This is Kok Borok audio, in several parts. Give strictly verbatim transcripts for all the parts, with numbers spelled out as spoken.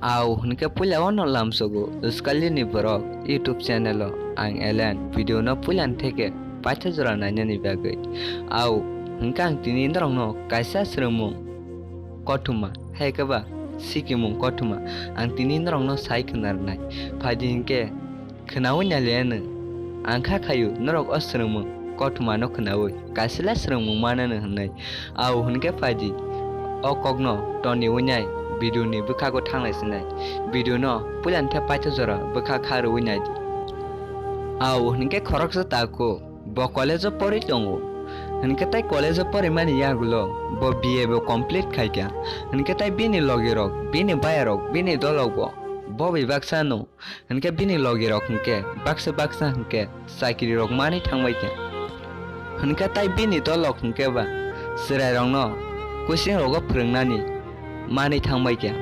Au hwnkhe puila wano lamsogo swkali ni borok YouTube channel o ang Elen video no puila theke paitha jora nainani bagwi. Au hwnkhe ang tini norokno kaisa swrwngmung kothoma, hai khe ba sikimung kothoma ang tini norokno sai khna rwnai. Phaidi hwnkhe khwnaui nailiyano. Ang kha khayu norok o swrwngmung kothomano khwnaui kaisala swrwngmung manano hwnwi. Au hwnkhe phaidi o kokno toniui nai video ni bwkhago thanglai sinai. Video no puilani the paitha jora bwkha kha rwui naidi. Au hwnkhe khoroksa takhuk bo college o porwi tongo. Hwnkhe tai college o porimani yagulo bo B A bo complete khaikha. Hwnkhe tai bini logirok, bini bayarok, bini dolokbo bo bai baksa no. Hwnkhe bini logirok hwnkhe baksa baksa hwnkhe chakrirok manwi thangbaikha. Hwnkhe tai bini dolok hwnkhe ba chwrairokno coaching rogo phwrwngnani manwi thangbaikha.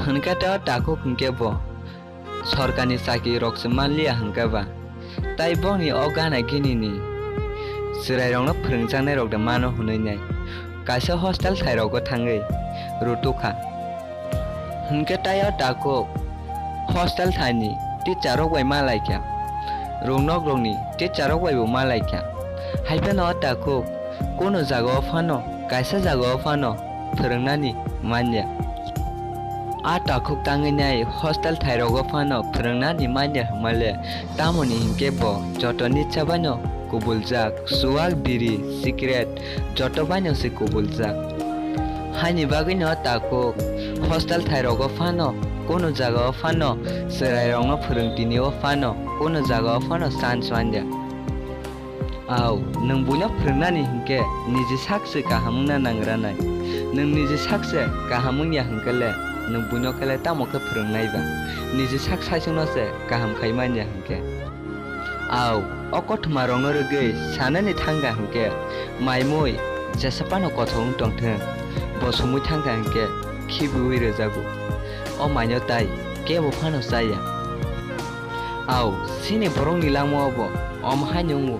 Hwnkhe tei o takhuk hwnkhe bo sorkarni chakrirokse manliya hwnkhe ba tai boni o gana ginini chwrairokno phwrwngjaknairok de mano hwnwi nai kaisa hostel thairogo thangwi rutukha. Hwnkhe tai o takhuk hostel thaini teacher rok bai malaikha, rungnokrokni teacher rok bai bo malaikha. Haiphano o takhuk kunu jagao phano kaisa jagao phano phwrwngnani manya. A takhuk tangwi nai hostel thairogo phano phwrwngnani manya hwnmale, tamoni hinkhe bo joto nitsa baino kubuljak, chuwak, biri, cigarette joto baino se kubuljak. Haini bagwino takhuk hostel thairogo phano, kunu jagao phano, chwrairokno phwrwng tinio phano, kunu jagao phano chance manya. Au, nwng buino phwrwngnani hinkhe niji sak se kaham wngna nangranai. Nwng niji sak se kaham wngya hinkhe le nwng buino khe le tamo khe phwrwngnai ba? Niji sak saichungno se kaham khai manya hinkhe. Au, o kothoma rokno rwgwi sanani thangkha hinkhe, maimui jesa phano kothok wng tongthwng, bo sumui thangkha hinkhe khibiui rwjago. O maino tai kebo phano chaya. Au, chini borokni langmao bo omo haino wngo,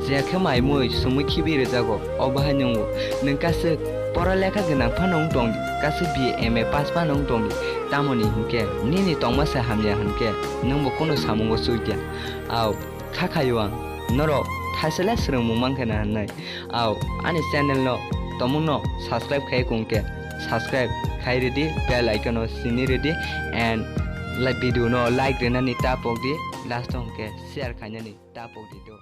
je khe maimui sumui khibi rwjago, obo haino wngo. Nwng kaisa pora lekha gwnang phano wng tongdi, kaisa B A M A pass phano wng tongdi, tamoni hinkhe nini tongma se hamya hinkhe nwngbo kunu samungo chukya. Au, kha khaio ang, norok thaisala swrwngmung mankha na hwnwi. Au, ani channel no tomungno subscribe khai kung khe subscribe khai rwdi, bell icon no sini rwdi, and like video no like rwnani ta pokdi, last o hwnkhe share khainani ta pokdi do.